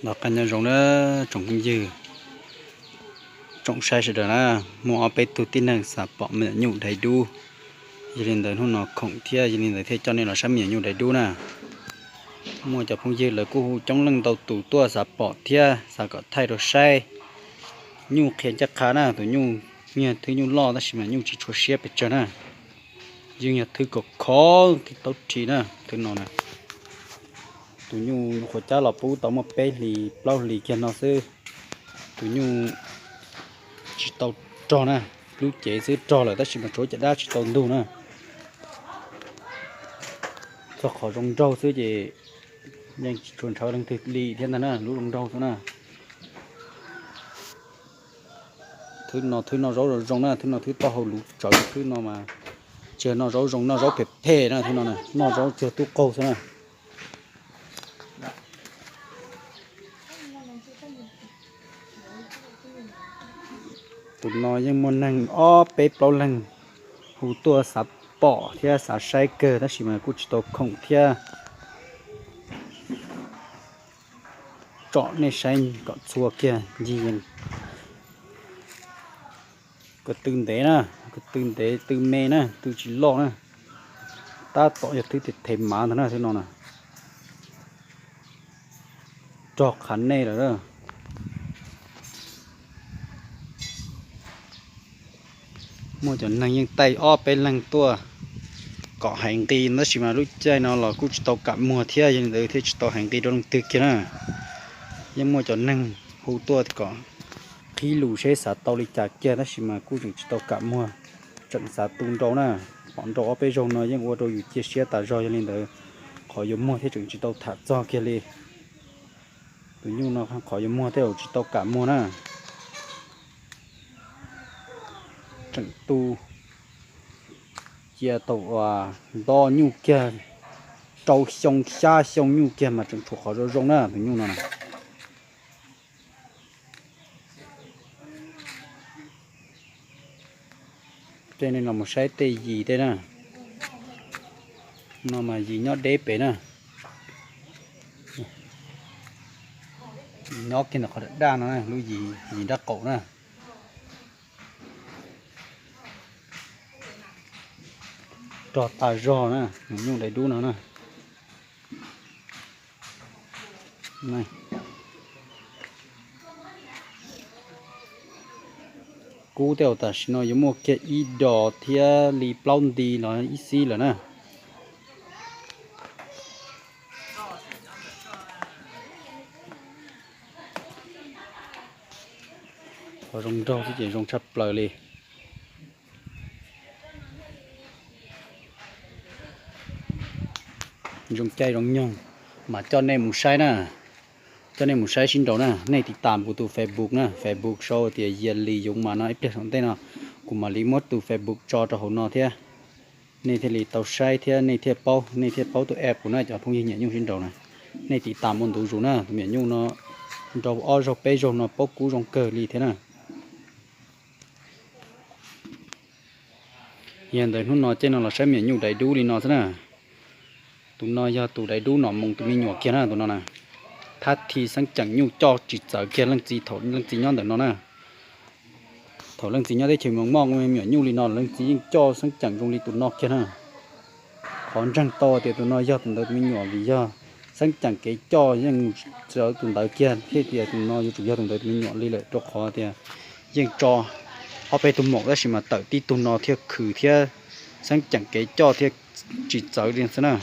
Noj qab nyob zoo na tsoom phooj ywg, tsoom saib sawv daws na, muaj ob peb tug tib neeg xav pom me nyuam nyuj dai dub, yog li ntawd hnub no khoom thiab yog li ntawd thiaj coj nej los saib me nyuam nyuj dai dub na. Muaj cov phooj ywg lawv kuj hu coob leej ntau tus tuaj xav pom thiab xav kom thaij rau saib. Nyuj qhia ncaj qha na, tus nyuj yeej yog thwb nyuj loj tab sis mas nyuj tsis tshua siab pes tsawg na. Yeej yog thwb kom khov thiab tau ris na, thwb no na. Tus nyuj nyuam qhuav cab los pub tau muaj peb hlis plaub hlis kiag no xwb. Tus nyuj tsis tau rog na, lub cev xwb rog lawm tab sis mas tshuav caj dab tsis tau ntug na. Txog qhov zoo nraug xwb ces yeej tsis tshua ntshaw leej twg li thiab ntag na, lub zoo nraug xwb na. Thwb no thwb noj zaub zoo zoo na, thwb no thwb taub hau luv tsawv, thwb no mas tsis yog noj zaub zoo, noj zaub phem phem na, thwb no noj zaub tsuag tub qaug xwb na. Tus no yeej muaj neeg ob peb plaub leeg hu tuaj xav pom thiab xav saib kawg tab sis mas kuj tsis tau khoom thiab. Tsom nej saib kom txhua kiag ncig, ko tw ntev na, ko tw ntev tw me na, tw tsis loj na. Tab tom yog thwb them mav ntag na, thwb no na. Rog qhav nej lawm. Muaj cov neeg yeej taij ob peb leeg tuaj kom hais nqi tab sis mas lub caij no los kuj tsis tau kam muag thiab, yog li ntawd thiaj tsis tau hais nqi rau leej twg kiag na. Yeej muaj cov neeg hu tuaj kom qhib lus seb xav tau li cas kiag tab sis mas kuj tseem tsis tau kam muag, tseem xav tu nrau na. Pom nrau ob peb zaug no yeej ua rau yus cia siab tas zog, yog li ntawd qhov yuav muag thiaj tseem tsis tau tham txog kiag li. Tus nyuj no qhov yuav muag thiaj tsis tau kam muag na. Tseem tu cia tau ua nto nyuj kiag, rau xyoo xya xyoo nyuj kiag mas tseem tshuav qhov zoo zoo na tus nyuj no na. Tej no los mus saib tej yis tej na. No mas yis nyob deb pem na. Yis nyob kiag ntawm qhov daj daj no, lub yis, yis nrab qaum na. Rog tas zog na, nyuj dai dub no na. Kub tej zaum tam sim no yuav muaj kiag ib dos thiab li plaub nti los ib xib lawm na. Qhov zoo nraug xwb ces zoo tshaj plaws li. Zoo caij zoo nyoog mas coj nej mus saib na. Coj nej mus saib sib nraus na, nej tiv tam kuv tus Facebook na, Facebook sau tias Yia Lis Yoov Mas no, ib pliag saum ntej no kuv mam li muab tus Facebook tso rau hauv no thiab. Nej thiaj li tau saib thiab nej thiaj paub, nej thiaj paub tus app kuv na cov phooj ywg nyiam nyuj sib nraus na. Nej tiv tam ua ntu zus na, tus me nyuam nyuj no nrau ob zaug peb zaug no paub kub zoo kawg li thiab na. Yog ntawd hnub no caij no los saib me nyuam nyuj dai dub li no xwb na. Tus no yog tus dai dub nom moo tus me nyuam kiag na, tus no na. Thab thi xeeb ceem nyuj coj tsis txawv kiag leej txiv thaum leej txiv nyob ntawm no na. Thaum leej txiv nyob teb chaws Mees Moj me nyuam nyuj li no leej txiv yeej coj xeeb ceem zoo li tus no kiag na. Qhov ntseeg tau tias tus no yog tus ntawd tus me nyuam vim yog xeeb ceem kev coj yeej txawv tus ntawd kiag thiab tias tus no yuav tsum yog tus ntawd tus me nyuam li lawm rau qhov tias yeej tso ob peb tug maum tab sis mas tawm tib tug no thiaj khwv thiab xeeb ceem kev coj thiaj tsis txawv li xwb na.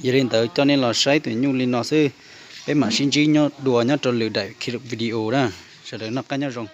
Yog li ntawd coj nej los saib tus nyuj li no xwb, peb mam sib ntsib nyob dua nyob rau lwm daim video na. Sawv daws noj qab nyob zoo.